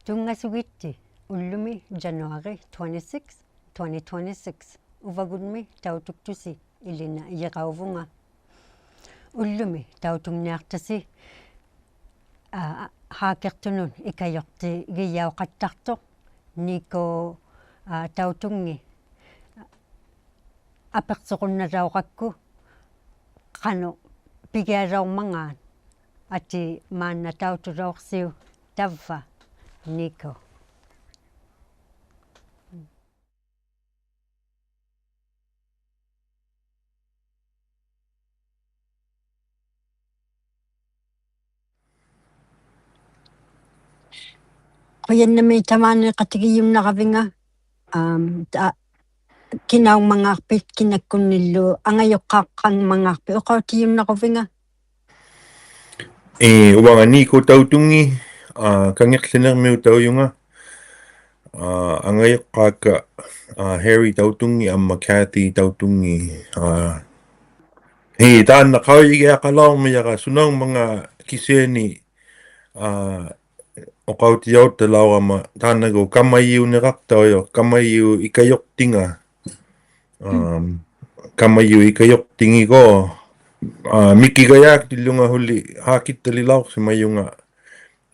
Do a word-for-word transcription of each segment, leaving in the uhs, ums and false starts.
Tunngasugitsi ullumi January twenty-six, twenty twenty-six. Uvagummi tautuktusi Ilina Jirauvunga. Ullumi tautunniaqtasi, aa, haakiqtunut ikajuqtigijauqattaqtuq Niko, aa, tautungi apiqsurunnalaurakku qanuq pigialaurmangaat. Atii maanna tautulauqsiuk, tavva Niko. Qujannamiik tamaani qatigijunnaravinga, am, ta-, kinaungmangaaqpit kinakkunnillu angajuqqaaqangmangaaqpit uqautijunnaruvinga. Ii, uvanga Niko tautungi, aa, Kangiqłinirmiutaujunga, aa, angajuqqaakka, aa, Harry tautungi amma Kathy tautungi, aa, ii, taanna qaujigiaqalaurmijara sunaungmangaat kisiani, aa, uqautijauttalaurama taannagu kamajiuniraqtaujuq, kamajiup ikajuqtinga. Am, kamajiup ikajuqtingigu, aa, mikigajaktillunga huli haakittalilauqsimajunga,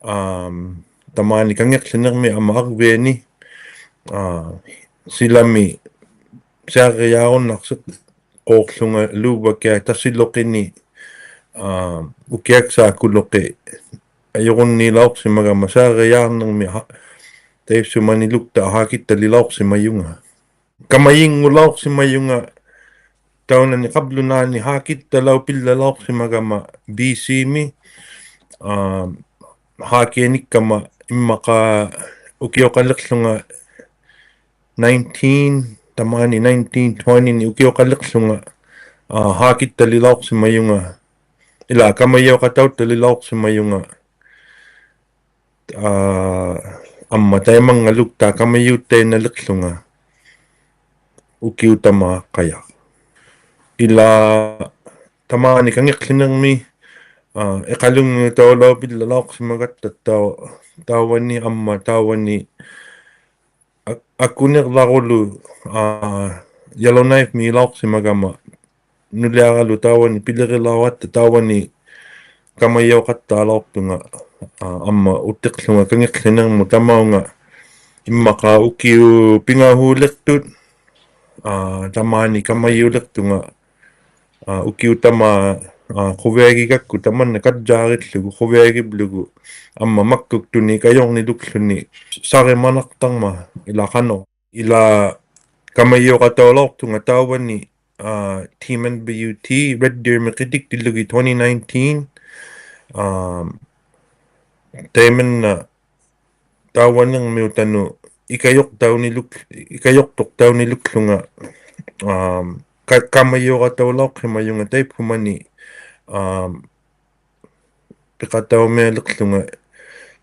am, tamaani Kangiqłinirmi amma Arviani, aa, silami siarrijaunnaqsiquuqłunga luvakiaq tasiluqini, aa, ukiaksaakkuluqi ajurunnilauqsimagama siarrijaarnirmi ha-, taipsumanilukta haakittalilauqsimajunga. Kamajinnguulauqsimajunga taunani qablunaani haakittalaupillalauqsimagama B C-mi, aa, haakianikkama immaqa ukiuqaliqłunga nineteen, tamaani nineteen twenty-ni ukiuqaliqłunga, aa, haakittalilauqsimajunga, ilaa kamajiuqatauttalilauqsimajunga. Aa, amma taimanngalukta kamajiuttainaliqłunga ukiut tamaaqqajaq. Ilaa tamaani Kangiqłinirmi, aa, iqalungmiutaulaupillalauqsimagatta tau-, tauvani amma tauvani ak-, akunirlarulu, aa, Yellowknife-miilauqsimagama nuliaralu tauvani pilirilauratta tauvani kamajiuqattaalauqtunga, aa, amma utiqłunga Kangiqłinirmut tamaunga immaqa ukiut pingahuuliqtut, aa, tamaani kamajiuliqtunga, aa, ukiut tamaat, aa, quviagigakku tamanna kajjaarillugu quviagiblugu amma makkuktuni kajurnilukłuni sarimanaqtarmat ilaa qanuq. Ilaa kamajiuqataulauqtunga tauvani, aa, Team N B U T, Red Deer-mi qitiktillugit twenty nineteen, aa, taimanna tauvanirmiutanut ikajuqtauniluk-, ikajuqtuqtaunilukłunga, aa, ka-, kamajiuqataulauqsimajunga taipsumani, aa, piqataumialiqłunga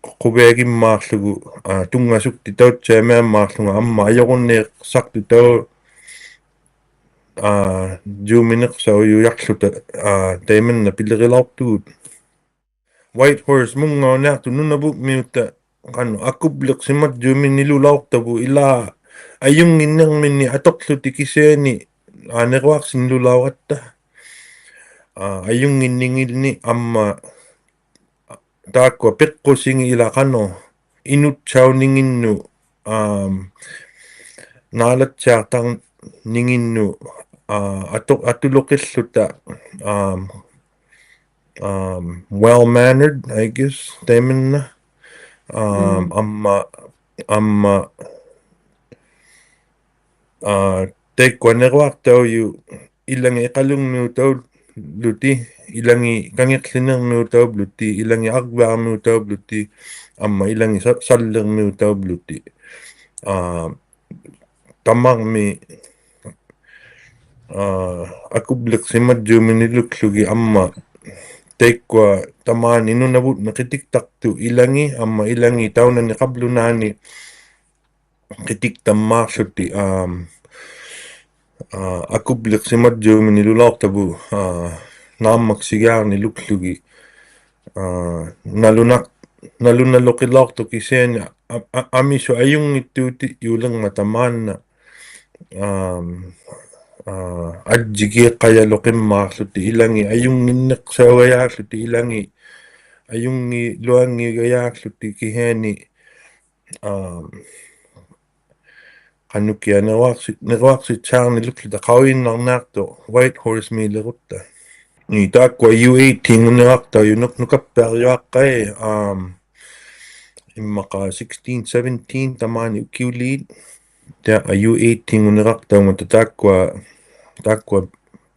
qu-, quviagimmaaqługu, aa, tunngasuktit tautsiamiammaaqłunga amma ajurunniiqsaqtut tau-, aa, juuminiqsaujujaqłuta, aa, taimanna pilirilauqtugut. Whitehorse-mungauniaqtut Nunavut-miuta qanuq akubliqsimajjuminilulauqtavut ilaa ajunnginnirmini atuqłuti kisiani, aa, niruaqsinilulauratta. Aa, ajunnginninginni amma taakkua piqqusingit ilaa qanuq inutsauninginnut, am, naalattiaqtarninginnut, aa, atu-, atuluqilluta, am, am, well-mannered, I guess, taimanna. Am, mm, amma, amma, aa, taikkua niruaqtaujuq ilangit Iqalungmiutauluti, ilangit Kangiqłinirmiutauluti, ilangit Arviarmiutauluti, amma ilangit sa-, Sallirmiutauluti. Aa, tamarmik, aa, akubliqsimajjuminilukługit amma taikkua tamaani Nunavut-mi qitiktaqtut ilangit, amma ilangit taunani qablunaani qitiktammaaqłuti, am, aa, akubliqsimajjuminilulauqtavut, aa, naammaksigiarnilukługit, aa, nalunaq-, ᓇᓗᓇᓗᕿᓚᐅᖅᑐᖅ ᑭᓯᐊᓂ ᐊ- ᐊ- ᐊᒥᓱᑦ ᐊᔪᙱᑦᑑᑎᔫᓕᕐᒪᑕ ᒫᓐᓇ ᐋᒻ, ᐋ, ᐊᔾᔨᒌᖅᑲᔭᓗᕿᒻᒫᖅᖢᑎᒃ ᐃᓚᖏᑦ, ᐊᔪᙱᓐᓂᖅᓴᐅᒐᔭᖅᖢᑎᒃ ᐃᓚᖏᑦ, ᐊᔪᙱᓗᐊᙱᒐᔭᖅᖢᑎᒃ ᑭᓯᐊᓂ, ᐋᒻ, ᖃᓄᒃᑭᐊᖅ ᓂᕈᐊᖅᓯ- ᓂᕈᐊᖅᓯᑦᓴᕐᓂᓗᒃᖢᑕ ᖃᐅᔨᓐᓇᕐᓂᐊᖅᑐᖅ Whitehorse-ᒦᓕᕈᑦᑕ. ᓂ ᑖᒃᑯᐊ U eighteen-ᖑᓂᕋᖅᑕᐅᔪᑦ ᓄᒃ- ᓄᑲᑉᐱᐊᕐᔪᐊᖅᑲᐃ, ᐋᒻ, ᐃᒻᒪᖄ sixteen seventeen ᑕᒫᓂ ᐅᑭᐅᓖᑦ. ᑕ- ᐋ, U eighteen-ᖑᓂᕋᖅᑕᐅᖕᒪᑕ ᑖᒃᑯᐊ, ᑖᒃᑯᐊ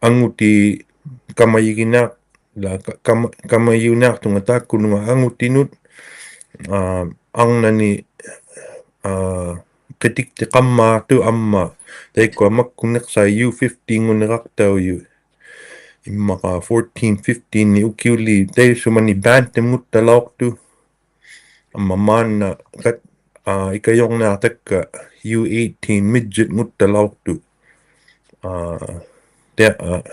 ᐊᖑᑎ ᑲᒪᔨᒋᓂᐊᖅ- ᓚ ᑲ- ᑲᒪ- ᑲᒪᔨᐅᓂᐊᖅᑐᖓ ᑖᒃᑯᓄᖓ ᐊᖑᑎᓄᑦ, ᐋ, ᐊᕐᓇᓂ, ᐋ, ᕿᑎᒃᑎᖃᒻᒫᖅᑐᖅ ᐊᒻᒪ ᑕᐃᒃᑯᐊ ᒪᒃᑯᖕᓂᖅᓴᐃᑦ U fifteen-ᖑᓂᕋᖅᑕᐅᔪᑦ. ᐃᒻᒪᖄ fourteen fifteen-ᓂᒃ ᐅᑭᐅᓖᑦ ᑕᐃᔅᓱᒪᓂ bantam-ᖑᑦᑕᓚᐅᖅᑐᖅ. ᐊᒻᒪ ᒫᓐᓇ ᑲᑦ- ᐋ, ᐃᑲᔪᕐᓂᐊᖅᑕᒃᑲ U eighteen midget-ᖑᑦᑕᓚᐅᖅᑐᖅ. ᐋ, ᑕ- ᐋ,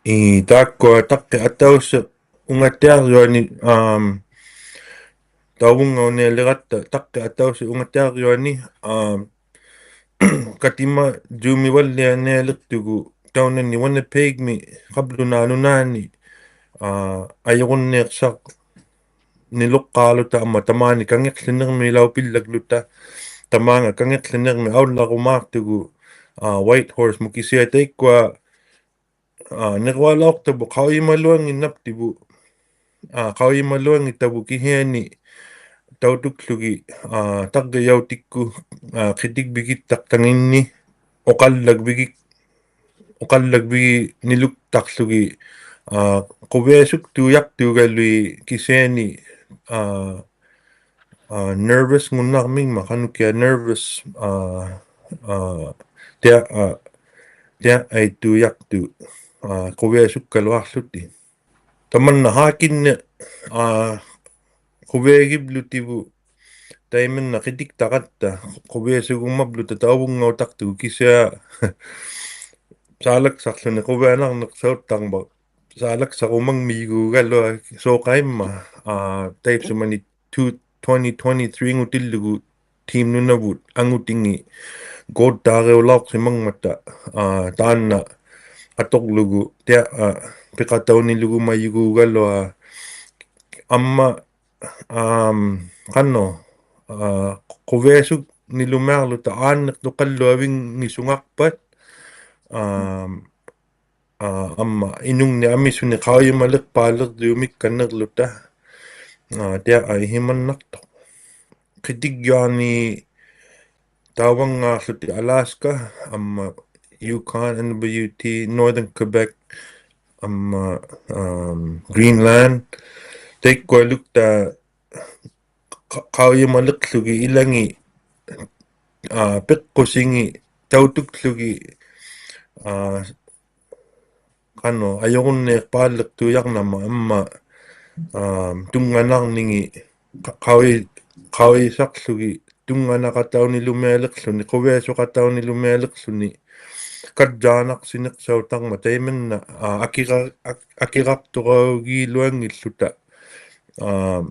ᐄ, ᑖᒃᑯᐊ ᑕᖅᑭ ᐊᑕᐅᓯᖅ ᐅᖓᑎᐊᕐᔪᐊᓂ, ᐋᒻ, ᑕᐅᕗᙵᐅᓂᐊᓕᕋᑦᑕ ᑕᖅᑭ ᐊᑕᐅᓯᖅ ᐅᖓᑎᐊᕐᔪᐊᓂ, ᐋᒻ, ᑲᑎᒪᔪᒥᕙᓪᓕᐊᓂᐊᓕᖅᑐᒍᑦ ᑕᐅᓇᓂ Winnipeg-ᒥ ᖃᑉᓗᓈᑦ ᓄᓇᓂ, ᐋ, ᐊᔪᕈᓐᓃᖅᓴᕐᓂᓗᖅᑳᕐᓗᑕ ᐊᒻᒪ ᑕᒫᓂ ᑲᖏᖅᖠᓂᕐᒦᓚᐅᐱᓪᓚᒡᓗᑕ, ᑕᒫᖓ ᑲᖏᖅᖠᓂᕐᒥ ᐊᐅᓪᓚᕈᒫᖅᑐᒍᑦ, ᐋ, Whitehorse-ᒧᑦ ᑭᓯᐊᓂ ᑕᐃᒃᑯᐊ ᐋ, ᓂᕈᐊᓚᐅᖅᑕᕗᑦ ᖃᐅᔨᒪᓗᐊᙱᓐᓇᑉᑎᕗᑦ, ᐋ, ᖃᐅᔨᒪᓗᐊᙱᑕᕗᑦ ᑭᓯᐊᓂ ᑕᐅᑐᒃᖢᒋᑦ, ᐋ, ᑕᕐᕆᔭᐅᑎᒃᑯᑦ, ᐋ, ᕿᑎᒡᕕᒋᑦᑕᖅᑕᖏᓐᓂ, ᐅᖃᓪᓚᒡᕕᒋ- ᐅᖃᓪᓚᒡᕕᒋᓂᓗᒃᑕᖅᖢᒋᑦ, ᐋ, ᖁᕕᐊᓱᒃᑑᔭᖅᑑᒐᓗᐃᑦ ᑭᓯᐊᓂ, ᐋ, ᐋ, nervous-ᖑᓇᕐᒥᖕᒪᑦ ᖃᓄᒃᑭᐊᖅ nervous, ᐋ, ᐋ, ᑎᐊ- ᐋ, ᑎᐊᕐᕋᐃᑦᑑᔭᖅᑐᑦ, ᐋ, ᖁᕕᐊᓱᒃᑲᓗᐊᖅᖢᑎᒃ. ᑕᒪᓐᓇ ᕼᐋᑭᓐᓂᖅ, ᐋ, ᖁᕕᐊᒋᑉᓗᑎᕗᑦ ᑕᐃᒪᓐᓇ ᕿᑎᒃᑕᕋᑦᑕ ᖁᕕᐊᓱᒍᒪᑉᓗᑕ ᑕᐅᕗᙵᐅᑕᖅᑐᒍᑦ ᑭᓯᐊᓂ ᓵᓚᒃᓴᖅᖢᓂ ᖁᕕᐊᓇᕐᓂᖅᓴᐅᑦᑕᕐᒪᑦ ᓵᓚᒃᓴᕈᒪᖕᒥᔪᒍᒐᓗᐊᖅ ᓲᖃᐃᒻᒪᑦ, ᐋ, ᑕᐃᑉᓱᒪᓂ two- twenty twenty-three-ᖑᑎᓪᓗᒍ Team Nunavut ᐊᖑᑎᖏᑦ gold-ᑖᕆᐅᓚᐅᖅᓯᒪᖕᒪᑕ, ᐋ, ᑖᓐᓇ ᐊᑐᕐᓗᒍ ᑎᐊ- ᐋ, ᐱᖃᑕᐅᓂᓗᒍᒪᔪᒍᒐᓗᐊᖅ ᐊᒻᒪ, ᐋᒻ, ᖃᓄᖅ, ᐋ, ᖁᕕᐊᓱᖕᓂᓗᒥᐊᕐᓗᑕ ᐋᓐᓂᖅᑐᖃᓪᓗᐊᕕᙱᓱᖓᖅᐸᑦ, ᐋᒻ, ᐋ, ᐊᒻᒪ ᐃᓄᖕᓂᒃ ᐊᒥᓱᓂᒃ ᖃᐅᔨᒪᓕᖅᐹᓪᓕᕐᔪᒥᒃᑲᓐᓂᕐᓗᑕ, ᐋ, ᑎᐊ ᐊᐃ ᐃᕼᐃᒪᓐᓇᖅᑐᖅ. ᕿᑎᒡᔪᐊᕐᓂᒃ ᑕᕙᙵᖅᖢᑎᒃ Alaska, ᐊᒻᒪ Yukon, N W T, Northern Quebec, ᐊᒻᒪ, ᐋᒻ, Greenland, ᑕᐃᒃᑯᐊᓗᒃᑖᖅ ᖃ- ᖃᐅᔨᒪᓕᖅᖢᒋᑦ ᐃᓚᖏᑦ, ᐋ, ᐱᖅᑯᓯᖏᑦ ᑕᐅᑐᒃᖢᒋᑦ, ᐋ, ᖃᓄᖅ ᐊᔪᕈᓐᓃᖅᐹᓪᓕᖅᑑᔭᕐᓇᒪ ᐊᒻᒪ, ᐋᒻ, ᑐᙵᓇᕐᓂᖏᑦ ᖃ- ᖃᐅᔨ- ᖃᐅᔨᓴᖅᖢᒋᑦ ᑐᙵᓇᖃᑕᐅᓂᓗᒥᐊᓕᖅᖢᓂ, ᖁᕕᐊᓱᖃᑕᐅᓂᓗᒥᐊᓕᖅᖢᓂ, ᑲᔾᔮᓇᖅᓯᓂᖅᓴᐅᑕᕐᒪᑦ ᑕᐃᒪᓐᓇ, ᐋ, ᐊᑭᕋ- ᐊᒃ- ᐊᑭᕋᖅᑐᕋᐅᒋᓗᐊᙱᖦᖢᑕ, ᐋ,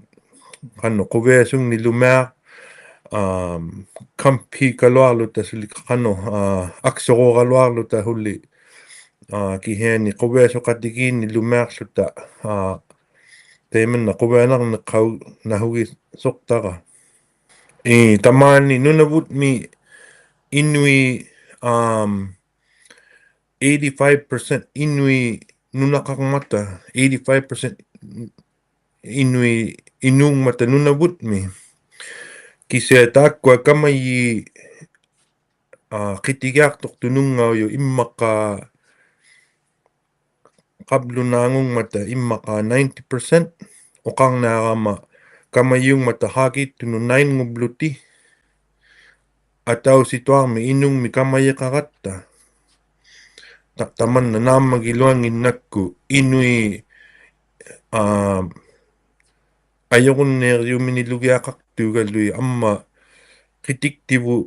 ᖃᓄᖅ ᖁᕕᐊᓱᖕᓂᓗᒥᐊᖅ, ᐋ, compete-ᑲᓗᐊᕐᓗᑕ ᓱᓕ ᖃᓄᖅ, ᐋ, ᐊᒃᓱᕈᕋᓗᐊᕐᓗᑕ ᓱᓕ, ᐋ, ᑭᓯᐊᓂ ᖁᕕᐊᓱᖃᑎᒌᓐᓂᓗᒥᐊᕐᓗᑕ, ᐋ, ᑕᐃᒪᓐᓇ ᖁᕕᐊᓇᕐᓂᖅᓴᐅᓇᓱᒋᓱᖅᑕᕋ. ᐄ, ᑕᒫᓂ ᓄᓇᕗᒻᒥ ᐃᓄᐃᑦ, ᐋᒻ, eighty-five percent ᐃᓄᐃᑦ ᓄᓇᖃᕐᒪᑕ, eighty-five percent ᐃᓄᐃᑦ ᐃᓅᖕᒪᑕ ᓄᓇᕗᒻᒥ. ᑭᓯᐊᓂ ᑖᒃᑯᐊ ᑲᒪᔩᑦ, ᐋ, ᕿᑎᒋᐊᖅᑐᖅᑐᓄᙵᐅᔪᑦ ᐃᒻᒪᖄ ᖃᑉᓗᓈᖑᖕᒪᑕ ᐃᒻᒪᖄ ninety percent, ᐅᖃᕐᓂᐊᕋᒪ ᑲᒪᔨᐅᖕᒪᑕ ᕼᐋᑭᑦᑐᓄᑦ nine-ᖑᑉᓗᑎᒃ, ᐊᑕᐅᓯᑐᐊᕐᒥᒃ ᐃᓄᖕᒥᒃ ᑲᒪᔨᖃᕋᑦᑕ. ᑕ- ᑕᒪᓐᓇ ᓈᒻᒪᒋᓗᐊᙱᓐᓇᒃᑯ ᐃᓄᐃᑦ, ᐋ, ᐊᔪᕈᓐᓃᕐᔪᒥᓂᓗᒋᐊᖃᖅᑑᒐᓗᐃᑦ ᐊᒻᒪ ᕿᑎᒃᑎᕗᑦ,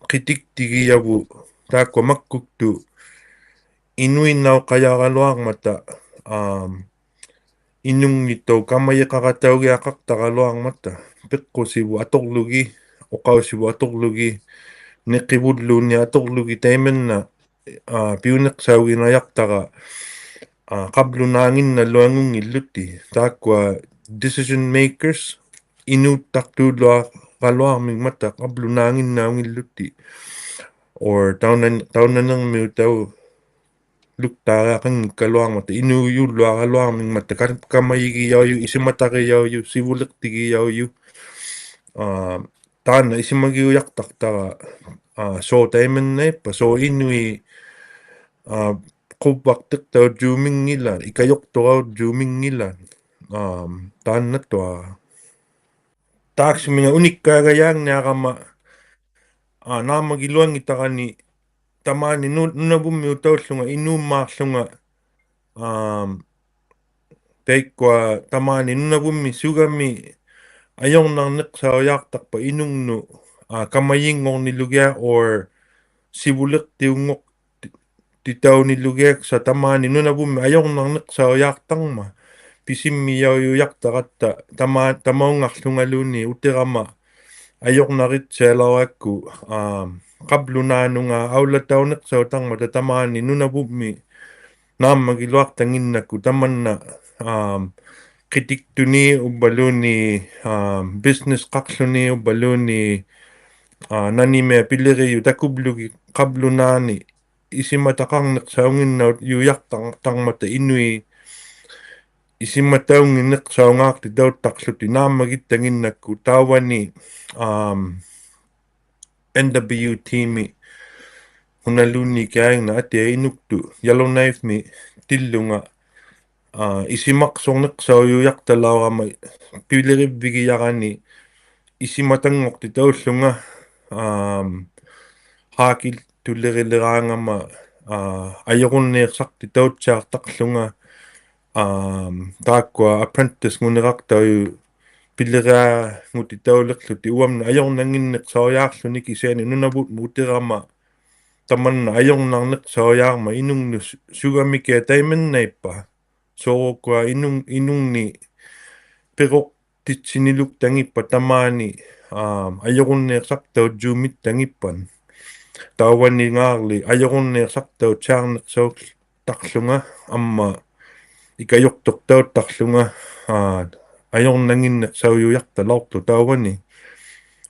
ᕿᑎᒃᑎᒋᔭᕗᑦ ᑖᒃᑯᐊ ᒪᒃᑯᒃᑐᑦ ᐃᓄᐃᓐᓇᐅᖃᔭᕋᓗᐊᕐᒪᑕ, ᐋᒻ, inungnitaup kamajiqaqataugiaqaqtaraluarmata, piqqusivut aturlugit, uqausivut aturlugit, niqivulluunniit aturlugit taimanna, aa, piuniqsauginajaqtara, aa, qablunaanginnaluangunngillutik, taakkua decision makers, inuuttaqtuuluaraluarmingmata qablunaanginnaunngillutik, or tauna-, taunanirmiutauluktaariaqanngikkaluarmata, inuujuluaraluarmingmata, ka-, kamajigijaujut, isumatarijaujut, sivuliqtigijaujut, aa, taanna isumagiujaqtaqtara, aa, suu taimannaipput, suu inuit, aa, quvvaqtiqtaujjuumingila, ikajuqturaujjuumingila, aa, taannatuaq. Taaksuminga unikkaagajaangniarama, aa, naammagiluanngitarani tamaani nu-, nunavummiutaullunga, inuummaarlunga, aa, taikkua tamaani nunavummi sugami ajurnarniqsaujaaqtaqpa inungnut, aa, kamajinnguqnilugiaq or sivuliqtiunnguqtitaunilugiaq, sa tamaani nunavummi ajurnarniqsaujaaqtarmat. Pisimmijaujujaqtaratta tama-, tamaunngaqłungaluunniit utirama ajurnarittialaurakku, aa, qablunaanunga aulatauniqsautarmata tamaani nunavummi naammagiluaqtanginnakkut tamanna, aa, qitiktuni uvvaluunniit, aa, business-qaqłuni uvvaluunniit, aa, nanimiaq pilirijuq takublugit qablunaani isumataqarniqsaunginnaujujaqtarmata inuit isumataunnginniqsaungaaqtitautaqłutik naammagittannginnakkut tauvani, aa, N W T-mi hunaluunniit kaingna atia inuktut Yellowknife-mi tillunga, aa, isumaqsurniqsaujujaqtalaurama pilirivigijarani isumatannguqtitaullunga, aa, haakittuliriligangama, aa, ajurunniiqsaqtitauttiaqtaqłunga, aa, taakkua apprentice-nguniraqtaujuq piliriangutitauliqłutik uvamni ajurnannginniqsaujaaqłuni kisiani nunavummi utirama tamanna ajurnarniqsaujaarmat inungnut su-, sugamikiaq taimannaippa. Suurukkua inung-, inungni piruqtitsiniluktanngippat tamaani, aa, ajurunniiqsaqtaujjuumittanngippata. Tauvaningaarli ajurunniiqsaqtauttiarniqsau- taqłunga amma ikajuqtuqtautaqłunga, aa, ajurnannginniqsaujujaqtalauqtuq tauvani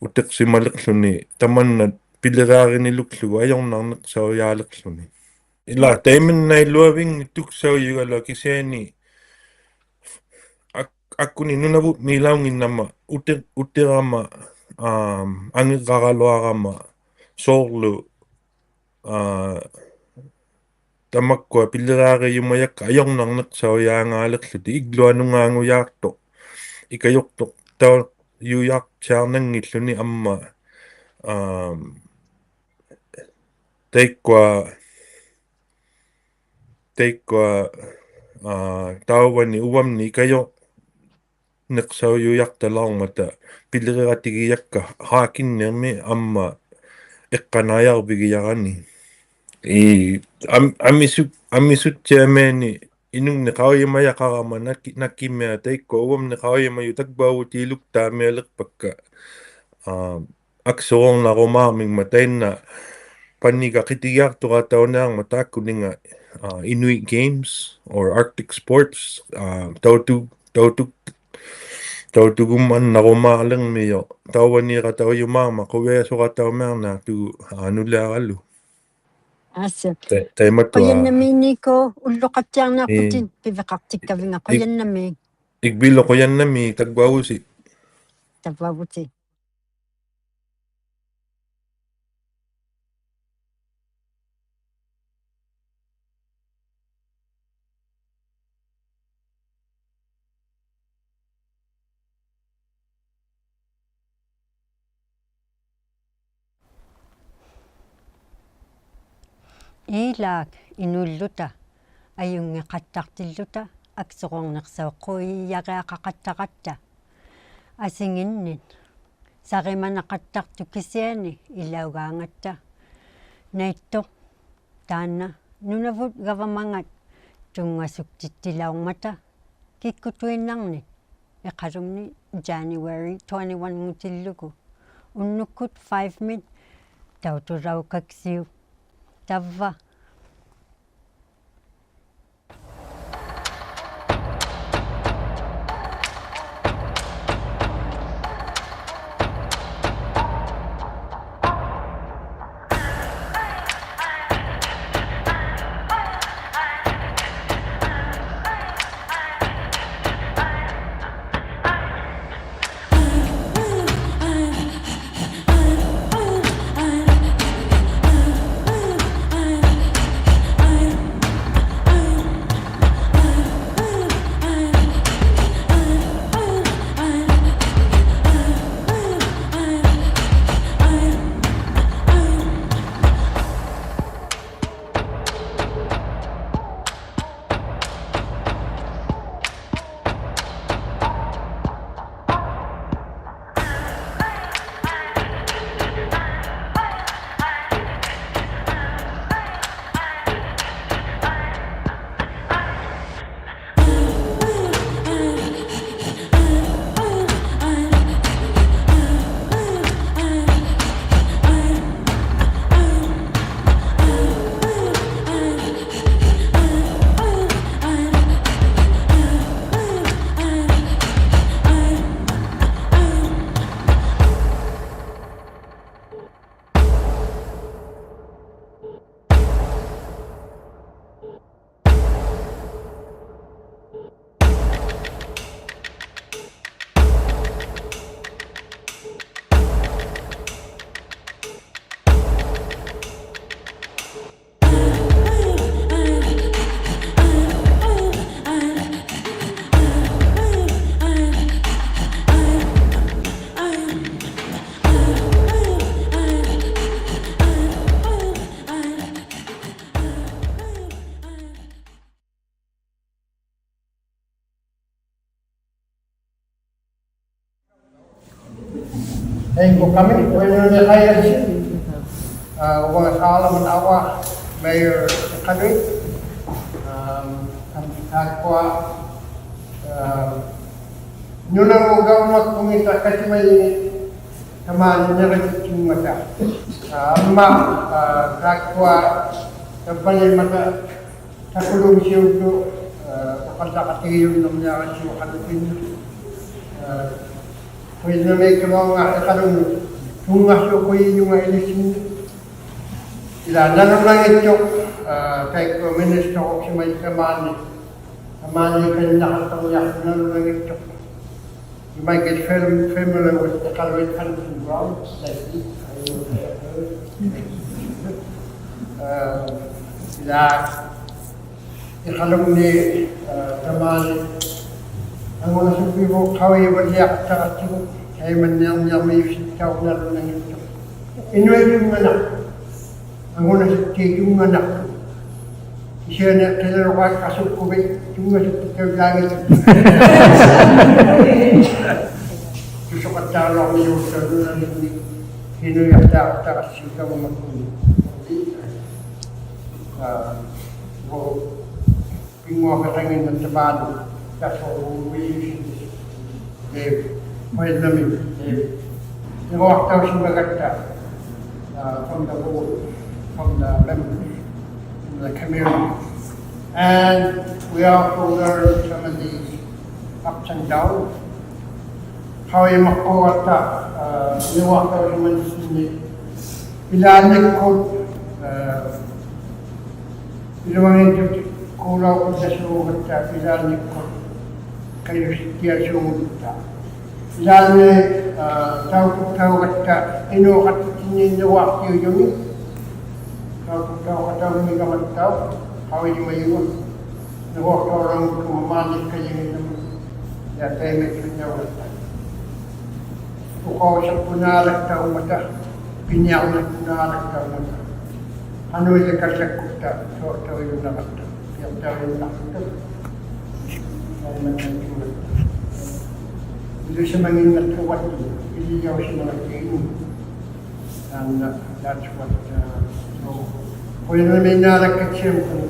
utiqsimaliqłuni tamanna piliriarinilukługu ajurnarniqsaujaaliqłuni. Ilaa taimannailuavingnittuksaujugaluaq kisiani ak-, akuni nunavummiilaunnginnama uti-, utirama, aa, angirraraluarama suurlu, aa, tamakkua piliriarijumajakka ajurnarniqsaujaangaaliqłutik igluanungaangujaaqtuq ikajuqtuqtaujujaqtiarnanngilluni amma, aa, taikkua, taikkua, aa, tauvani uvamni ikaju- niqsaujujaqtalaurmata piliriqatigijakka haakinnirmi amma iqqanaajarvigijarani. Ii, am-, amisut-, amisuttiamiani inungni qaujimajaqarama naki-, nakimiaq taikkua uvamni qaujimajuq tagvaavutiiluktaamialiqpakka, aa, aksururnarumaarmingmat tainna paniga qitigiaqtuqatauniarmat taakkuninga, aa, Inuit Games or Arctic Sports, aa, tautu-, tautu-, tautugumannarumaalirmijuq tauvaniiqataujumaarmat quviasuqataumiarniaqtugut, aa, nuliaralu. Aasiit. Ta-, taimatua. Qujannamiik Niku, ulluqattiarniaqputit, ii, piviqaqtikkavinga, qujannamiik. Igvilu qujannamiik, tagvaavusi. Tagvaavusi. Ilaak inuilluta ajunngiqattaqtilluta aksururniqsauqujijariaqaqattaratta. Asinginnit sarimanaqattaqtut kisiani ilaugaangatta. Naittuq taanna nunavut gavamangat tunngasuktittilaurmata. ᑭᒃᑯᑐᐃᓐᓇᕐᓂᒃ ᐃᖃᓗᖕᓂ January twenty-one-ᖑᑎᓪᓗᒍ. ᐅᓐᓄᒃᑯᑦ five-ᒥᑦ ᑕᐅᑐᓚᐅᑲᒃᓯᐅᒃ. ᑕᕝᕙ. ᐊᐃ, ᖁᕕᐊᓇᖅ, ᐅᕙᓘᓐᓃᑦ ᖃᐃᔭᕆᓰᑦ. ᐋ, ᐅᕙᖓ ᓵᓚᒪᑦ ᐊᕙ, Mayor ᖃᓄᐃᑦ. ᐋ, ᑕᒪᒃᑯᐊ, ᐋ, ᓄᓇᕗᑦ ᒐᕙᒪᒃᑯᖏᑦ ᑕᑲᑎᒪᔨᖏᑦ ᑕᒫᓂ ᓂᕆᑎᑦᑎᖕᒪᑕ. ᐋ, ᐊᒻᒪ, ᐋ, ᑖᒃᑯᐊ ᑕᕝᕙᓃᒻᒪᑕ ᑕᑯᓗᒻᓯᐅᒃᑐᖅ, ᐋ, ᐅᖃᓪᓚᖃᑎᒋᔪᓐᓇᕐᓂᐊᕋᑦᓯ ᐅᖃᓪᓚᒃᑭᓐᓂᒃ. ᐋ, ᖁᔭᓐᓇᒦᒃ ᑲᒪᐅᖓ ᐃᖃᓗᖕᓄᑦ ᑐᙵᓱᖁᔨᔪᖓ ᐃᓕᔅᓯᓐᓂᒃ. ᐃᓛ ᓇᓗᓇᙱᑦᑐᖅ, ᐋ, ᑕᐃᒃᑯᐊ minister-ᖑᖅᓯᒪᔪᑦ ᑕᒫᓂ, ᑕᒫᓃᒃᑲᓐᓂᖅ ᓇᓴᖅᑕᕐᓂᐊᖅᑐᖅ ᓇᓗᓇᙱᑦᑐᖅ. You might get fam-, familiar with the Iqaluit Hunting Ground, like this. ᐋ, ᐃᓛ ᐃᖃᓗᖕᓂ, ᐋ, ᑕᒫᓂ ᐊᖑᓇᓱᕝᕕᒍᑦ ᖃᐅᔨᕙᓪᓕᐊᖃᑦᑕᕋᑦᓯᒍ, ᑕᐃᒪᓐᓇᓂᐊᕐᒥᐅᓯᑦᑕᐅᖅ ᓇᓗᓇᙱᑦᑐᖅ. ᐃᓄᐃᑦ ᑐᙵᓇᖅ. ᐊᖑᓇᓱᑦᑏᑦ ᑐᙵᓇᖅᑐᑦ. ᑭᓯᐊᓂ ᕿᓚᓗᕋᒃᑲᓱᒃᑯᕕᑦ ᑐᙵᓱᑦᑎᑕᐅᔮᙱᑦᑐᑦ. ᑐᓱᖃᑦᑕᕐᓗᒻᒥᔪᖅ ᓱᓗᓇᓐᓂ ᕿᓄᔭᖅᑖᖅᑕᕋᑦᓯ ᒐᕙᒪᒃᑯᓐᓂ. ᐋ, ᐅ- ᐱᙳᐊᖃᑦᑕᖏᓐᓇᑦᑕ ᒫᓐᓇ, that's what we usually do. ᐄ, ᖁᔭᓐᓇᒦᒃ, ᐄ, ᓂᕈᐊᖅᑕᐅᓯᒪᒐᑦᑕ, uh, from the board, from the members, from the community. And we also learn some of these ups and downs. ᖃᐅᔨᒪᒃᑯᕙᑦᑕ, ᐋ, ᓂᕈᐊᖅᑕᐅᓯᒪᓂᑦᑎᓐᓂ ᐃᓛᓐᓂᒃᑯᑦ, ᐋ, ᐃᓗᐊᙱᑦᑐᑦ ᑰᓚᐅᖁᑦᑕᓲᖑᒐᑦᑕ ᐃᓛᓐᓂᒃᑯᑦ ᑲᔪᓯᑦᑎᐊᓲᖑᒐᑦᑕ. ᐃᓛᓐᓂ, ᐋ, ᑕᐅᑐᒃᑕᐅᒐᑦᑕ ᐃᓅᖃᑎᑦᑎᓐᓂ ᓂᕈᐊᖅᑎᐅᔪᓂᒃ. ᑕᐅᑐᒃᑕᐅᖃᑕᐅᒻᒥᒐᒪᑦᑕᐅᖅ ᖃᐅᔨᒪᔪᖓ. ᓂᕈᐊᖅᑕᐅᓚᐅᖅᑐᒍᒪ ᒫᓐᓂᒃᑲᔪᖏᓐᓇᒪ. ᔭ ᑕᐃᒪᐃᑦᑐᓐᓇᐅᖅᑕ. ᐅᖃᐅᓯᖅᐳᓈᓚᒃᑕᐅᒪᑕ, ᐱᓂᐊᕐᓇᒃᐳᓈᓚᒃᑕᐅᒪᑕ. ᖃᓄᐃᓕᖃᓪᓚᒃᑯᑦᑕ, ᓲᖅᑕᐅᔪᓐᓇᕋᑦᑕ, ᐱᐊᖅᑕᐅᔪᓐᓇᕋᑦᑕ. ᑕᐃᒪᐃᑦᑐᓐᓇᐅᖅᑕ. ᐃᓗᓯᒪᙱᓐᓇᑦᑕᐅᖅ ᐅᕙᑦᑐ, ᐃᓕᔭᐅᓯᒪᕋᑦᑕ ᐃᓄ. And, uh, that's what, uh, so, ᖁᔭᓐᓇᒦᓐᓇᓚᒃᑲᑦᓯᐊᒻᒪᑦ.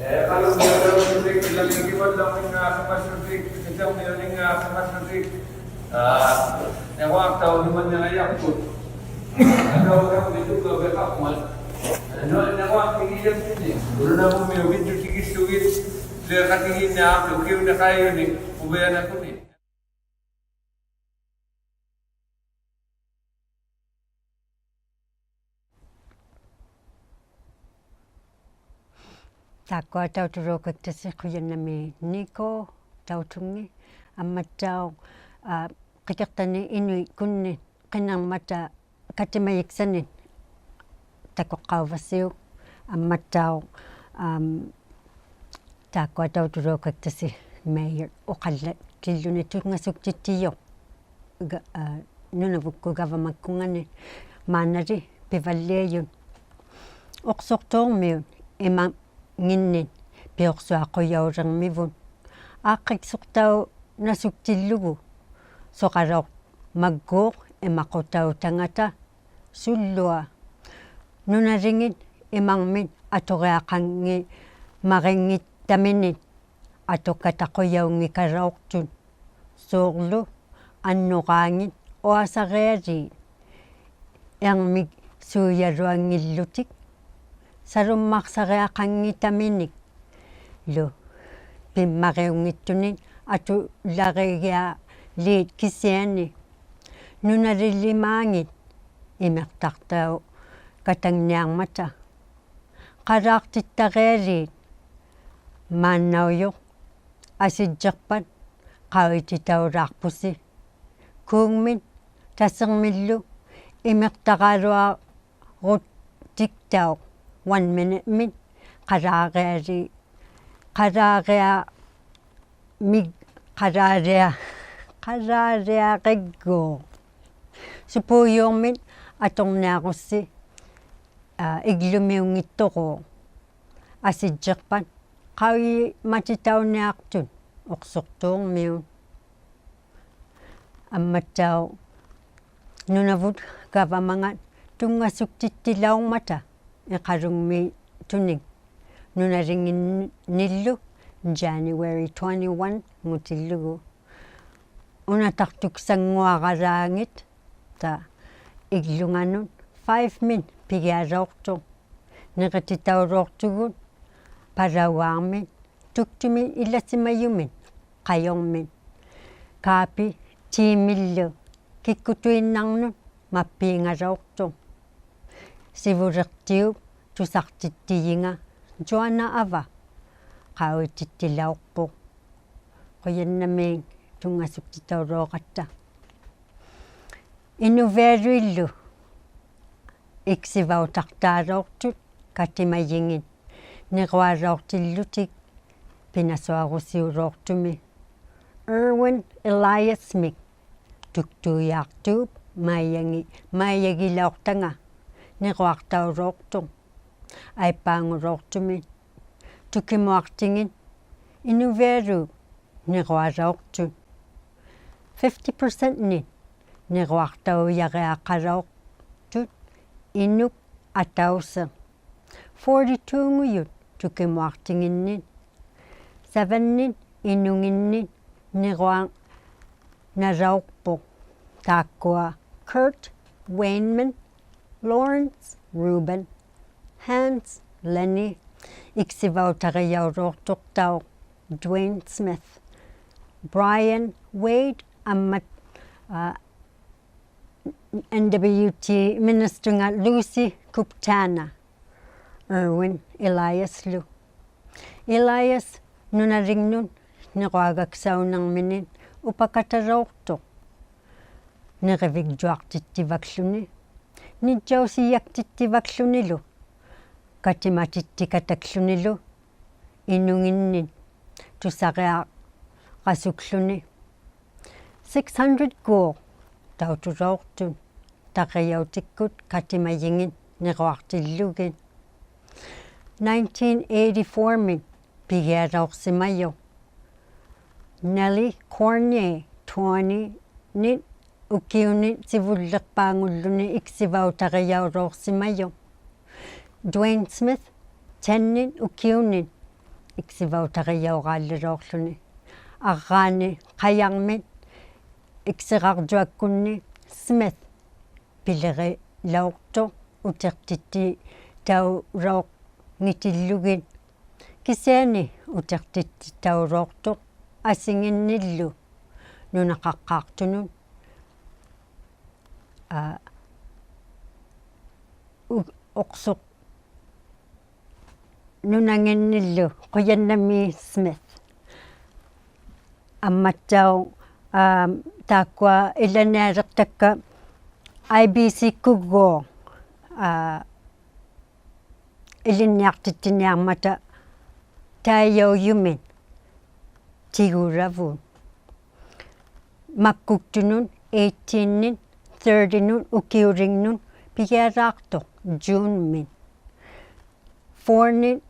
ᐃᖃᓗᒻᒥᐅᑕᐅᓱᑎᒃ, ᐃᓚᒌᒃ ᑭᕙᓪᓚᕐᓂᙶᖅᓯᒪᓱᑎᒃ, ᑭᑕᐅᒥᐅᓂᙶᖅᓯᒪᓱᑎᒃ, ᐋ, ᓂᕈᐊᖅᑕᐅᓲᖑᒪᓐᓂᕋᔭᖅᐳᑦ. ᐊᑕᐅᖃᕐᒥ ᑐᒃᑲᕕᖃᕐᒪᑦ. ᓂᕈ-, ᓂᕈᐊᖅᑎᒋᔭᖅᐳᓂ. ᐅᓗᓇᒧᒻᒥᐅᑦ ᕕᔾᔪᑎᒋᓱᒋᑦ, ᓕᖃᑎᒌᓐᓂᐊᖅᑐᖅ ᑭᐅᓂᖃᐃᔪᓂᒃ, ᐅᕕᐊᓇᖅᑯᓂ. ᑖᒃᑯᐊ ᑕᐅᑐᓚᐅᑲᒃᑕᓯ ᖁᔭᓐᓇᒦᒃ ᓂᑯ ᑕᐅᑐᖕᓂ, ᐊᒻᒪᑦᑕᐅᖅ, ᐋ, ᕿᑎᖅᑕᓂ ᐃᓄᐃᑦ ᑯᓐᓂᑦ ᕿᓂᕐᒪᑕ ᑲᑎᒪᔨᒃᓴᓂᒃ ᑕᑯᖅᑲᐅᕙᓯᐅᒃ, ᐊᒻᒪᑦᑕᐅᖅ, ᐋᒻ, ᑖᒃᑯᐊ ᑕᐅᑐᓚᐅᑲᒃᑕᓯ Mayor ᐅᖃᓪᓚᑎᓪᓗᓂ ᑐᙵᓱᒃᑎᑦᑎᔪᖅ ᒐ-, ᐋ, ᓄᓇᕗᒃᑯᑦ ᒐᕙᒪᒃᑯᖓᓂ ᒫᓐᓇᓕ ᐱᕙᓪᓕᐊᔪᑦ. ᐅᖅᓱᖅᑑᕐᒥᐅᑦ ᐃᒪᖏᓐᓂᑦ ᐱᐅᖅᓱᐊᖁᔭᐅᓕᕐᒥᕗᑦ. ᐋᖅᑭᒃᓱᖅᑕᐅᓇᓱᒃᑎᓪᓗᒍ ᓱᕋᓚᐅᖅ ᒪᒡᒎᖅ ᐃᒪᖁᑕᐅᑕᖓᑕ ᓱᓪᓗᐊ. ᓄᓇᓕᖏᑦ ᐃᒪᕐᒥᑦ ᐊᑐᕆᐊᖃᙱᒻᒪᕆᙱᑕᒥᓂᒃ ᐊᑐᖃᑕᖁᔭᐅᙱᒃᑲᓚᐅᖅᑐᑦ. ᓲᕐᓗ ᐊᓐᓄᕌᖏᑦ ᐅᐊᓴᕆᐊᓖᑦ ᐃᕐᒥᒃᓲᔭᓗᐊᙱᓪᓗᑎᒃ ᓴᓗᒻᒪᖅᓴᕆᐊᖃᙱᑕᒥᓂᒃ ᓗ ᐱᒻᒪᕆᐅᙱᑦᑐᓂᒃ ᐊᑐᓪᓚᕆᒋᐊᓖᑦ ᑭᓯᐊᓂ ᓄᓇᓕᓕᒫᖏᑦ ᐃᒥᖅᑕᖅᑕᐅᑲᑕᖕᓂᐊᕐᒪᑕ. ᖃᓛᖅᑎᑦᑕᕆᐊᓖᑦ ᒫᓐᓇᐅᔪᖅ ᐊᓯᔾᔨᖅᐸᑦ ᖃᐅᔨᑎᑕᐅᓛᖅᐳᓯ. ᑰᖕᒥᑦ ᑕᓯᕐᒥᓪᓗ ᐃᒥᖅᑕᕌᓗᐊ ᕈᑎᒃᑕᐅᖅ one minute-ᒥᑦ ᖃᓛᕆᐊᓕ-, ᖃᓛᕆᐊ-, ᒥᒃ-, ᖃᓛᕆᐊ-, ᖃᓛᕆᐊᕆᒡᒎᖅ. ᓱᐴᔫᕐᒥᑦ ᐊᑐᕐᓂᐊᕈᔅᓯ, ᐋ, ᐃᒡᓗᒥᐅᙱᑦᑐᕉᖅ. ᐊᓯᔾᔨᖅᐸᑦ ᖃᐅᔨᒪᑎᑕᐅᓂᐊᖅᑐᑦ ᐅᖅᓱᖅᑑᕐᒥᐅᑦ. ᐊᒻᒪᑦᑕᐅᖅ ᓄᓇᕗᑦ ᒐᕙᒪᖓᑦ ᑐᙵᓱᒃᑎᑦᑎᓚᐅᕐᒪᑕ ᐃᖃᓗᖕᒥᑐᓂᒃ ᓄᓇᓕᖏᓐᓂᓪᓗ January twenty-one-ᖑᑎᓪᓗᒍ. ᐅᓇᑕᖅᑐᒃᓴᙳᐊᕋᓛᖏᑦᑕ ᐃᒡᓗᖓᓄᑦ five-ᒥᑦ ᐱᒋᐊᓚᐅᖅᑐᖅ. ᓂᕿᑎᑕᐅᓚᐅᖅᑐᒍᑦ ᐸᓚᐅᒑᕐᒥᑦ, ᑐᒃᑐᒥᑦ ᐃᓚᓯᒪᔪᒥᑦ, ᖃᔪᕐᒥᑦ ᑳᐱ ᑏᒥᓪᓗ ᑭᒃᑯᑐᐃᓐᓇᕐᓄᑦ ᒪᑉᐱᖓᓚᐅᖅᑐᖅ. ᓯᕗᓕᖅᑎᐅᑉ ᑐᓴᖅᑎᑦᑎᔨᖓ Joanna Ava ᖃᐅᔨᑎᑦᑎᓚᐅᖅᐳᖅ. ᖁᔭᓐᓇᒦᒃ ᑐᙵᓱᒃᑎᑕᐅᓚᐅᕋᑦᑕ. ᐃᓄᕕᐊᓗᐃᓪᓗ ᐃᒃᓯᕙᐅᑕᖅᑖᓚᐅᖅᑐᑦ ᑲᑎᒪᔨᖏᑦ ᓂᕈᐊᓚᐅᖅᑎᓪᓗᑎᒃ ᐱᓇᓱᐊᕈᓯᐅᓚᐅᖅᑐᒥ. Erwin Elias-ᒥᒃ ᑐᒃᑑᔮᖅᑑᑉ ᒪᐃᔭᖏ-, ᒪᐃᔭᒋᓚᐅᖅᑕᖓ ᓂᕈᐊᖅᑕᐅᓚᐅᖅᑐᖅ. ᐊᐃᑉᐹᖑᓚᐅᖅᑐᒥ ᑐᑭᒧᐊᖅᑎᖏᑦ ᐃᓄᕕᐊᓗᐃᑦ ᓂᕈᐊᓚᐅᖅᑐᑦ. Fifty percent-ᓂᒃ ᓂᕈᐊᖅᑕᐅᔭᕆᐊᖃᓚᐅᖅᑐᑦ ᐃᓄᒃ ᐊᑕᐅᓯᖅ. Forty-two-ᖑᔪᑦ ᑐᑭᒧᐊᖅᑎᖏᓐᓂᒃ. Seven-ᓂᒃ ᐃᓄᖏᓐᓂᒃ ᓂᕈᐊᕐᓇᓚᐅᖅᐳᖅ. ᑖᒃᑯᐊ Kurt Weinman, Lawrence Ruben, Hans Lenny, ᐃᒃᓯᕙᐅᑕᕆᔭᐅᓚᐅᖅᑐᖅᑕᐅᖅ Duane Smith, Brian Wade, ᐊᒻᒪᑦ, ᐋ, N W T minister-ᖓ Lucy Kuptana, Erwin Elias-ᓗ. Elias ᓄᓇᓕᖕᓄᑦ ᓂᕈᐊᒐᒃᓴᐅᓂᕐᒥᓂᒃ upakatalauqtuq nirivigjuaqtittivakłuni, nijjausijaktittivakłunilu, katimatittikattakłunilu, inunginnin tusariaqasukłuni. Six hundred-guuq tautulauqtun tarijautikkut katimajingin niruaqtillugin. Nineteen eighty-four-min pigialauqsimajuq Nellie Cournoyea twenty-nin ukiunin sivulliqpaangulluni iksivauttarijaulauqsimajuq. Duane Smith ten-nin ukiunin iksivautarijauraallalauqłuni. Arraani qajarmin iksirarjuakkunni Smith pilirilauqtuq utiqtittitaulauqngitillugin. Kisiani utiqtittitaulauqtuq asinginnillu nunaqaqqaaqtunut, aa, u-, uqsuq nunanginnillu Qujannamiik Smith. Ammattauq, aa, taakkua ilanialiqtakka I B C-kugguuq, aa, ilinniaqtittiniarmata taijaujumin tigulavut. Makkuktunun eighteen-nin thirty-nun ukiulingnun pigialaaqtuq June-min. Four-nin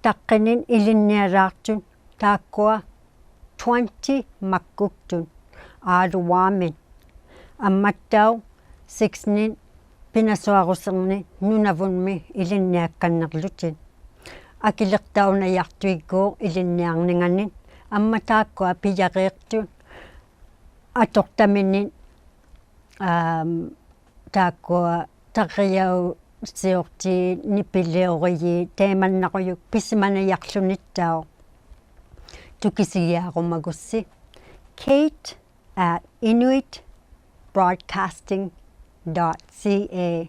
taqqinin ilinnialaaqtun taakkua twenty makkuktun Ottawa-min. Ammattauq six-nin pinasuarusirni Nunavummi ilinniakkannirlutik. Akiliqtaunajaqtuigguuq ilinniarninganik amma taakkua pijariiqtut atuqtaminit, aam, taakkua tarrijausiuqtiit nipiliurijit taimannarujut pisimanajaqłunittauq. Tukisigiarumagussi Kate at Inuit Broadcasting dot C A.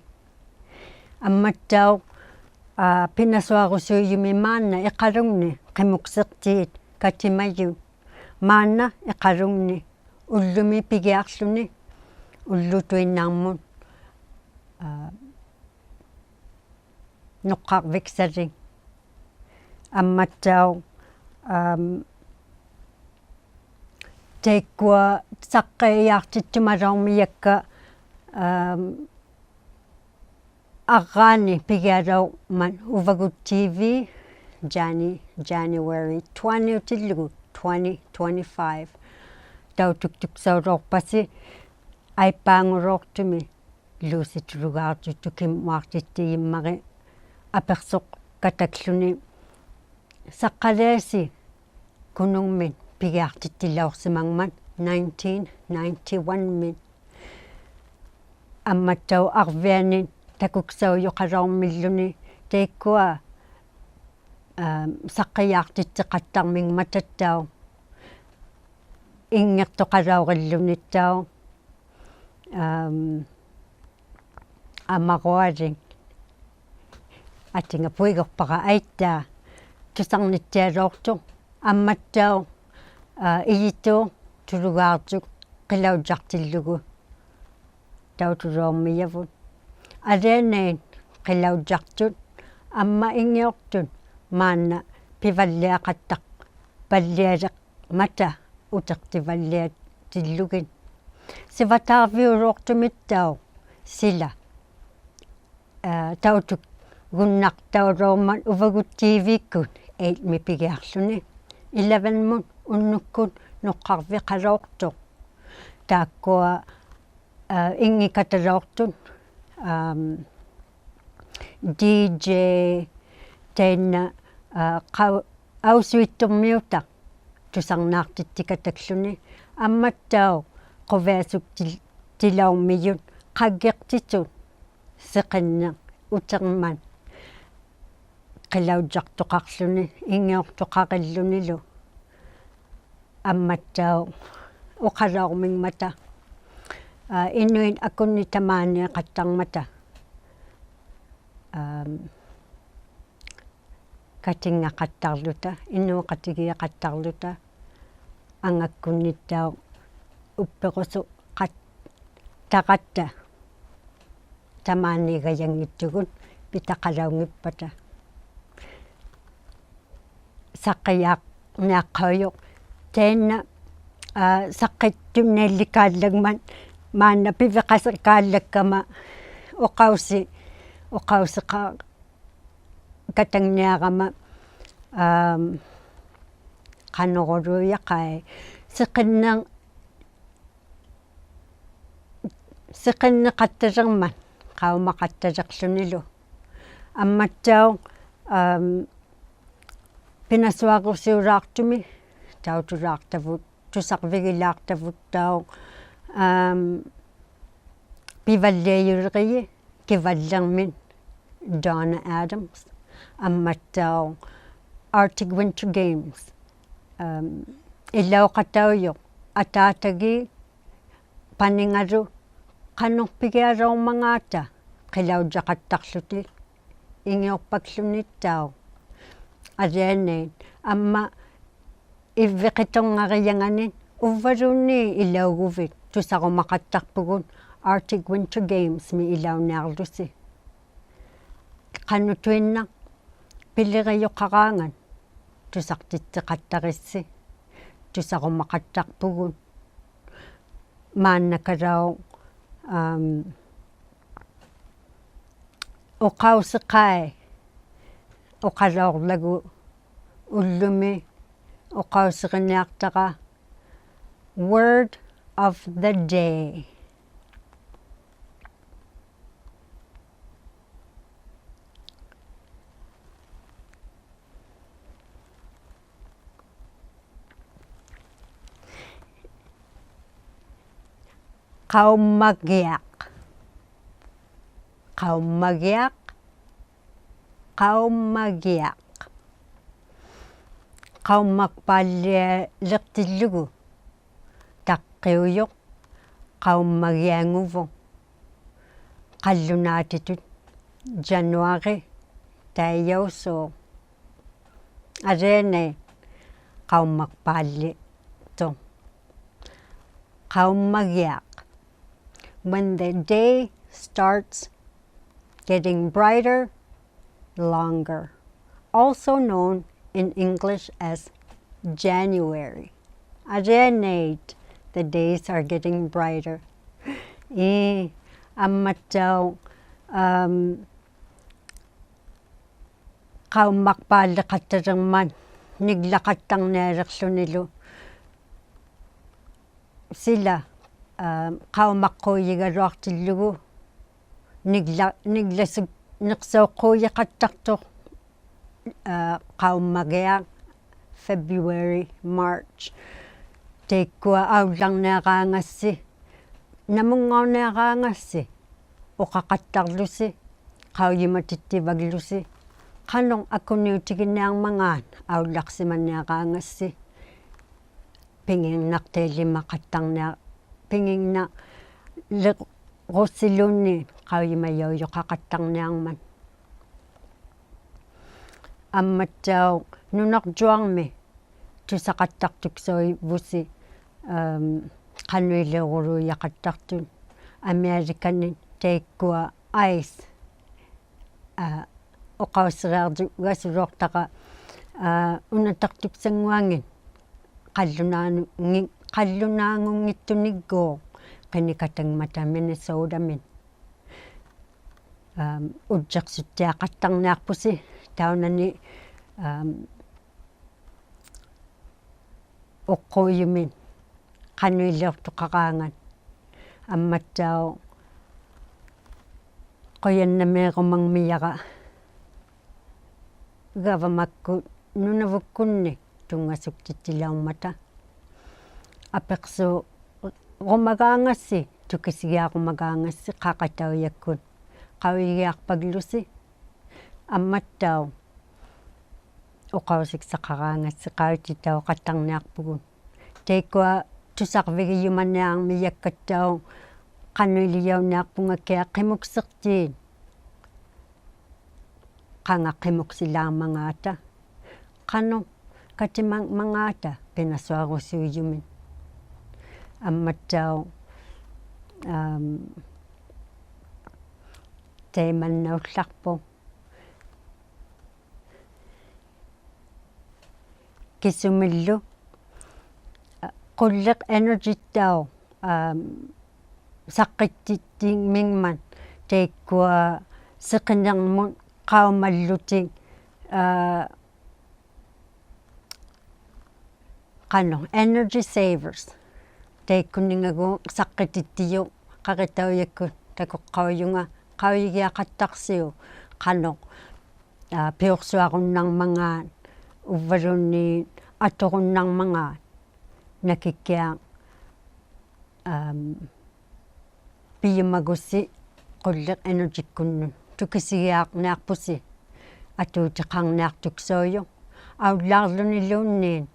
Ammattauq, aa, pinasuarusuijumi maanna Iqalungni qimuksiqtiit katimajut. Maanna Iqalungni ullumi pigiaqłuni ullutuinnarmut, aa, nuqqarviksalik. Ammattauq, aam, taikkua saqqijaaqtittumalaumijakka, aam, arraani pigialaurmat Uvagut T V, Jani-, January twenty-utillugu twenty twenty-five. Tautuktuksaulauqpasi aippaangulauqtumi Lucy Tulugaarjuk tukimuaqtittijimmari apiqsuqkatakłuni Saqqaliasi Kunungmit pigiaqtittilauqsimangmat nineteen ninety-one-mit. Ammattauq Arvianit takuksaujuqalaurmilluni taikkua, aam, saqqijaaqtittiqattarmingmatattauq inngiqtuqalaurillunittauq, aam, amarualik. Atinga puiguqpara aittaa tusarnittialauqtuq ammattauq, aa, Ijituuq Tulugaarjuk qilaujjaqtillugu tautulaummijavut. Alianait qilaujjaqtut amma inngiuqtut maanna pivalliaqattaqpallialiq mata utiqtivalliatillugit. Sivataarviulauqtumittauq sila, aa, tautugunnaqtaulaumat Uvagut T V-kkut eight-mi pigiaqłuni. Eleven-mut unnukkut nuqqarviqalauqtuq. Taakkua, aa, inngikatalauqtut, aam, D J tainna, aa, qau-, ausuitturmiutaq tusarnaaqtittikatakłuni ammattauq quviasuktil-, tilaurmijut qaggiqtitut siqinniq utirmat qilaujjaqtuqaqłuni inngiuqtuqarillunilu. Ammattauq uqalaurmingmata, aa, inuit akunni tamaaniiqattarmata, aam, katinngaqattarluta, inuuqatigiiqattarluta, angakkunnittauq uppirusuqattaratta tamaaniigajanngittugut pitaqalaunngippat. Saqqijaarniaqqaujuq taanna, aa, saqqittunniallikaallagmat maanna piviqasikaallakkama uqausi, uqausiqa- katangniarama, aam, qanuruluujaqai siqinni-, siqinniqattalirmat qaumaqattaliqłunilu. Ammattauq, aam, pinasuarusiulaaqtumi tautulaaqtavut tusarvigilaaqtavuttauq, aam, pivalliajuliriji Kivallirmit Donna Adams, ammattauq Arctic Winter Games, aam, ilauqataujuq ataatagii paningalu qanuq pigialuumangaata qilaujaqattaqłutik ingiuqpakłunittauq alianait amma ivviqitungarijanganit uvvaluunniit ilauguvit tusarumaqattaqpugut Arctic Winter Games-mi ilauniarlusi. Qanutuinnaq pilirijuqaraangat tusaqtitsiqattarissi tusarumaqattaqpugut. Maannakalauq, aam, uqausiqai uqalaurlagu ullumi uqausiriniaqtara word of the day. Qaummagiaq. Qaummagiaq. Qaummagiaq. Qaummakpaallialiqtillugu taqqiujuq qaummagianguvuq. Qallunaatitut January taijausuuq. Alianait qaummakpaalliqtuq. Qaummagiaq. When the day starts getting brighter, longer, also known in English as January. Alianait, the days are getting brighter. Ii, ammattauq, aam, qaummakpaalliqattalirmat niglaqattarnialiqłunilu sila, aam, qaumaqquujigaluaqtillugu nigla-, niglasuk-, niqsauqquujiqattaqtuq, aa, qaummagiaq February, March. Taikkua aullarniaraangassi, namunngauniaraangassi, uqaqattarlusi, qaujimatittivaglusi, qanuq akuniutiginiarmangaat aullaqsimaniaraangassi. Pinginnaqtailimaqattarnia-, pinginnalirusiluunniit qaujimajaujuqaqattarniarmat. Ammattauq nunarjuarmi tusaqattaqtuksauvusi, aam, qanuiliuruluujaqattaqtut Americanit taikkua ice, aa, uqausiriarjugasuluaqtara, aa, unataqtuksannguangit qallunaanungi-, qallunaangunngittuniqguuq qinikatangmata Minnesotamit. Aam, ujjiqsuttiaqattarniaqpusi taunani, aam, uqquujumit qanuiliuqtuqaraangat. Ammattauq qujannamiirumangmijara gavamakkut Nunavukkunni tunngasuktittilaungmata. Apiqsuurumagaangassi, tukisigiarumagaangassi qaaqataujakkut qaujigiaqpaglusi. Ammattauq uqausiksaqaraangassi qaujititauqattarniaqpugut. Taikkua tusarvigijumaniarmijakkattauq qanuilijauniaqpunga kia qimuksiqtiit qanga qimuksilaarmangaata, qanuq katimangmangaata pinasuarusiujumit. ᐊᒻᒪᑦᑕᐅᖅ, ᐋᒻ, ᑕᐃᒪᓐᓇᐅᓪᓚᖅᐳᖅ. ᑭᓱᒥᓪᓗ, ᐊ, ᖁᓪᓕᖅ Energy-ᑦᑕᐅᖅ, ᐋᒻ, ᓴᖅᑭᑦᑎᑦᑎᒻᒥᖕᒪᑦ ᑕᐃᒃᑯᐊ ᓯᕿᓂᕐᒧᑦ ᖃᐅᒪᓪᓗᑎᒃ, ᐋ, ᖃᓄᖅ, energy savers. ᑕᐃᒃᑯᓂᖓᒎᖅ ᓴᖅᑭᑎᑦᑎᔪᖅ ᖃᕆᑕᐅᔭᒃᑯᑦ ᑕᑯᖅᑲᐅᔪᖓ ᖃᐅᔨᒋᐊᖃᑦᑕᖅᓯᐅᒃ ᖃᓄᖅ, ᐋ, ᐱᐅᖅᓱᐊᕈᓐᓇᕐᒪᖔᑦ ᐅᕝᕙᓘᓐᓃᑦ ᐊᑐᕈᓐᓇᕐᒪᖔᑦ. ᓇᑭᒃᑭᐊᖅ, ᐋᒻ, ᐱᔪᒪᒍᔅᓯ ᖁᓪᓕᖅ Energy-ᒃᑯᓐᓄᑦ ᑐᑭᓯᒋᐊᕐᓂᐊᖅᐳᓯ ᐊᑑᑎᖃᕐᓂᐊᖅᑐᒃᓴᐅᔪᖅ, ᐊᐅᓪᓛᕐᓗᓂᓘᓐᓃᑦ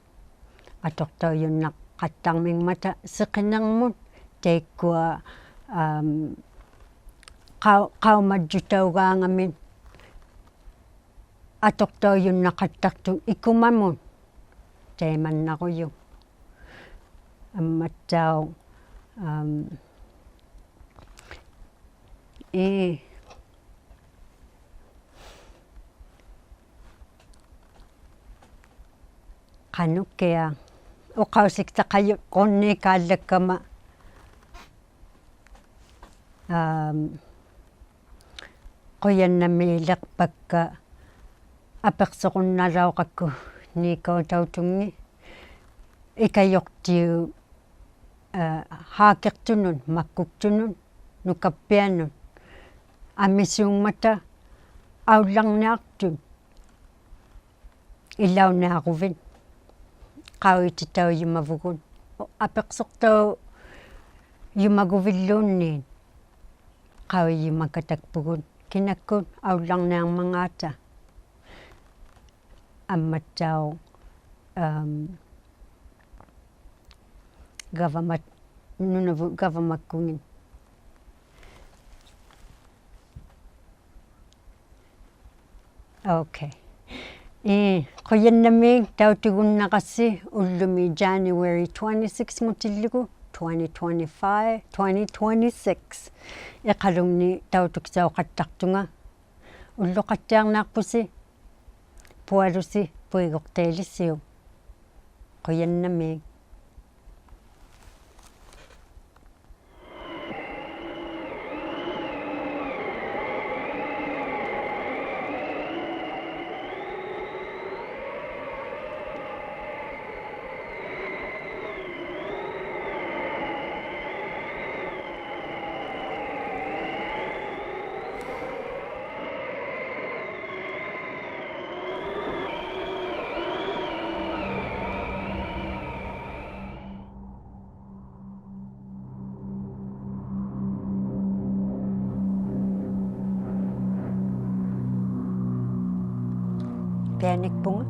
ᐊᑐᖅᑕᐅᔪᓐᓇᖃᑦᑕᕐᒥᖕᒪᑕ ᓯᕿᓂᕐᒧᑦ ᑕᐃᒃᑯᐊ, ᐋᒻ, ᖃᐅ-, ᖃᐅᒪᔾᔪᑕᐅᒑᖓᒥᒃ ᐊᑐᖅᑕᐅᔪᓐᓇᖃᑦᑕᖅᑐᑦ ᐃᑯᒪᒧᑦ ᑕᐃᒪᓐᓇᕈᔪᖅ. ᐊᒻᒪᑦᑕᐅᖅ, ᐋᒻ, ᐄ, ᖃᓄᖅᑭᐊᖅ, ᐅᖃᐅᓯᒃᓴᖃᔪᕈᓐᓃᑳᓪᓚᒃᑲᒪ, ᐋᒻ, ᖁᔭᓐᓇᒦᓕᖅᐸᒃᑲ ᐊᐱᖅᓱᕈᓐᓇᓚᐅᕋᒃᑯ ᓃᑲᐅᑕᐅᑐᖏᑦ ᐃᑲᔪᖅᑎᐅᑉ, ᐋ, ᕼᐋᑭᖅᑐᓄᑦ, ᒪᒃᑯᒃᑐᓄᑦ, ᓄᑲᑉᐱᐊᓄᑦ ᐊᒥᓲᖕᒪᑕ ᐊᐅᓪᓚᕐᓂᐊᖅᑐᑦ ᐃᓚᐅᓂᐊᕈᕕᑦ ᖃᐅᔨᑎᑕᐅᔪᒪᕗᒍᑦ. ᐊᐱᖅᓱᖅᑕᐅᔪᒪᒍᕕᓪᓘᓐᓃᑦ ᖃᐅᔨᔪᒪᑲᑕᒃᐳᒍᑦ ᑭᓇᒃᑯᑦ ᐊᐅᓪᓚᕐᓂᐊᕐᒪᖔᑕ. ᐊᒻᒪᑦᑕᐅᖅ, ᐋᒻ, ᒐᕙᒪᑦ-, ᓄᓇᕗᑦ ᒐᕙᒪᒃᑯᖏᑦ. Okay. ᐄ, ᖁᔭᓐᓇᒦᒃ ᑕᐅᑐᒍᓐᓇᕋᔅᓯ ᐅᓪᓗᒥ January twenty-six-ᖑᑎᓪᓗᒍ, twenty twenty-five, twenty twenty-six. ᐃᖃᓗᖕᓂ ᑕᐅᑐᒃᓴᐅᖃᑦᑕᖅᑐᖓ. ᐅᓪᓗᖃᑦᑎᐊᕐᓂᐊᖅᐳᓯ, ᐳᐊᓗᓯ ᐳᐃᒍᖅᑕᐃᓕᓯᐅᒃ. ᖁᔭᓐᓇᒦᒃ. ᐱᐊᓂᒃᐳᖓ.